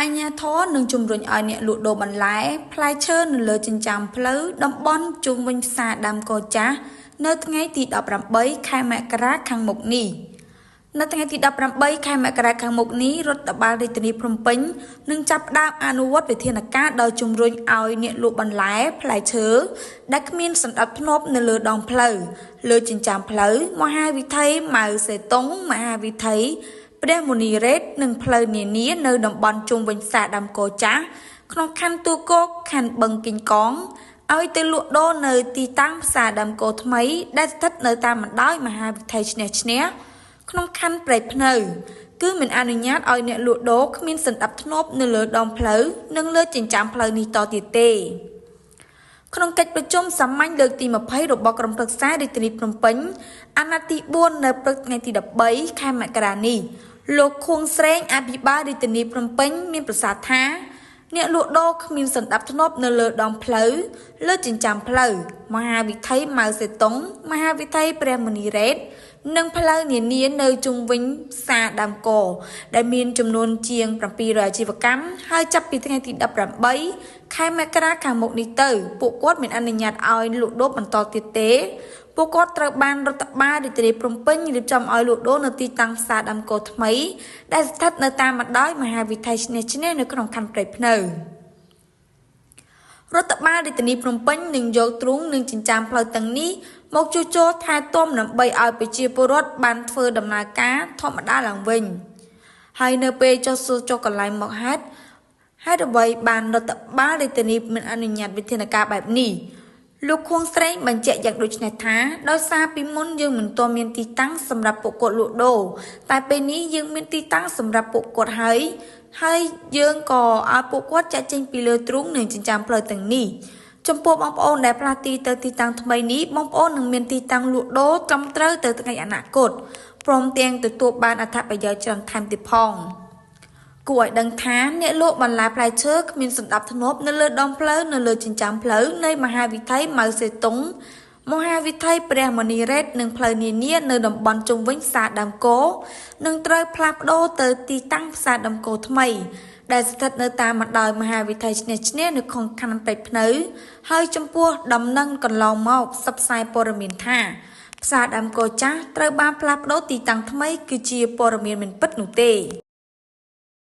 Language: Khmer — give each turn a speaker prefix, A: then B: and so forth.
A: អាជ្ញាធរនឹងជំរុញឲ្យអ្នកលក់ដូរបន្លែ ផ្លែឈើនៅលើចិញ្ចើមផ្លូវតំបន់ជុំវិញផ្សារដើមកចាស់នៅថ្ងៃទី18ខែមករាខាងមុខនេះ។ នៅថ្ងៃទី18ខែមករាខាងមុខនេះរដ្ឋបាលរាជធានីភ្នំពេញនឹងចាប់ផ្ដើមអនុវត្តវិធានការដោយជំរុញឲ្យអ្នកលក់បន្លែផ្លែឈើដែលគ្មានសណ្ដាប់ធ្នាប់នៅលើដងផ្លូវលើចិញ្ចើមផ្លូវមហាវិថីម៉ៅសេតុងមហាវិថីព្រះមុនីរ៉េតនិងផ្លូវនានានៅតំបន់ជុំវិញផ្សារដើមកចាស់ក្នុងខណ្ឌទួលគោកខណ្ឌបឹងកេងកងឲ្យទៅលក់ដូរនៅទីតាំងផ្សារដើមកថ្មីដែលស្ថិតនៅតាមបណ្ដោយមហាវិថីឈ្នះឈ្នះក្នុងខណ្ឌព្រែកភ្នៅគឺមិនអនុញ្ញាតឲ្យអ្នកលក់ដូរគ្មានសណ្ដាប់ធ្នាប់នៅលើដងផ្លូវនិងលើចិញ្ចើមផ្លូវនេះតទៀតទេក្នុងកិច្ចប្រជុំសាមញ្ញលើកទី20របស់ក្រុមប្រឹក្សារាជធានីភ្នំពេញអាណត្តិទី4នៅព្រឹកថ្ងៃទី13ខែមករានេះលោកខួងស្រេងអភិបាលរាជធានីភ្នំពេញមានប្រសាសន៍ថាអ្នកលក់ដូរគ្មានសណ្ដាប់ធ្នាប់នៅលើដងផ្លូវលើចិញ្ចើមផ្លូវមហាវិថីម៉ៅសេតុងមហាវិថីព្រះមុនីរ៉េតនិងផ្លូវនានានៅជុំវិញផ្សារដើមកដែលមានចំនួនជាង700អាជីវកម្មហើយចាប់ពីថ្ងៃទី18ខែមករាខាងមុខនេះទៅពួកគាត់មិនអនុញ្ញាតឲ្យលក់ដូរបន្តទៀតទេពួកគាត់ត្រូវបានរដ្ឋបាលរាជធានីភ្នំពេញរៀបចំឲ្យលក់ដូរនៅទីតាំងផ្សារដើមកថ្មីដែលស្ថិតនៅតាមបណ្ដោយមហាវិថីឈ្នះឈ្នះនៅក្នុងខណ្ឌព្រែកភ្នៅរដ្ឋបាលរាជធានីភ្នំពេញនឹងយកទ្រូងនិងចិញ្ចើមផ្លូវទាំងនេះមកជួសជុលថែទាំដើម្បីឲ្យប្រជាពលរដ្ឋបានធ្វើដំណើរការធម្មតាឡើងវិញហើយនៅពេលចុះសួរចុះកន្លែងមកហេតុអ្វីបានរដ្ឋបាលរាជធានីមិនអនុញ្ញាតវិធានការបែបនេះលោកខួងស្រេងបញ្ជាក់យ៉ាងដូចនេះថាដោយសារពីមុនយើងមិនទាន់មានទីតាំងសម្រាប់ពួកគាត់លក់ដូរតែពេលនេះយើងមានទីតាំងសម្រាប់ពួកគាត់ហើយហើយយើងក៏ឲ្យពួកគាត់ចាក់ចេញពីលើទ្រូងនិងចិញ្ចើមផ្លូវទាំងនេះចំពោះបងប្អូនដែលផ្លាស់ទីទៅទីតាំងថ្មីនេះបងប្អូននឹងមានទីតាំងលក់ដូរត្រឹមត្រូវទៅថ្ងៃអនាគតព្រមទាំងទទួលបានអត្ថប្រយោជន៍ច្រើនថែមទៀតផងគួរឲ្យដឹងថាអ្នកលក់បន្លែផ្លែឈើគ្មានសណ្ដាប់ធ្នាប់នៅលើដងផ្លូវនៅលើចិញ្ចើមផ្លូវនៃមហាវិថីម៉ៅសេតុងមហាវិថីព្រះមុនីរ៉េតនិងផ្លូវនានានៅតំបន់ជុំវិញផ្សារដើមកនឹងត្រូវផ្លាស់ប្ដូរទៅទីតាំងផ្សារដើមកថ្មីដែលស្ថិតនៅតាមបណ្ដោយមហាវិថីឈ្នះឈ្នះនៅក្នុងខណ្ឌព្រែកភ្នៅហើយចំពោះដំណឹងកន្លងមកផ្សព្វផ្សាយព័ត៌មានថាផ្សារដើមកចាស់ត្រូវបានផ្លាស់ប្ដូរទីតាំងថ្មីគឺជាព័ត៌មានមិនពិតនោះទេ។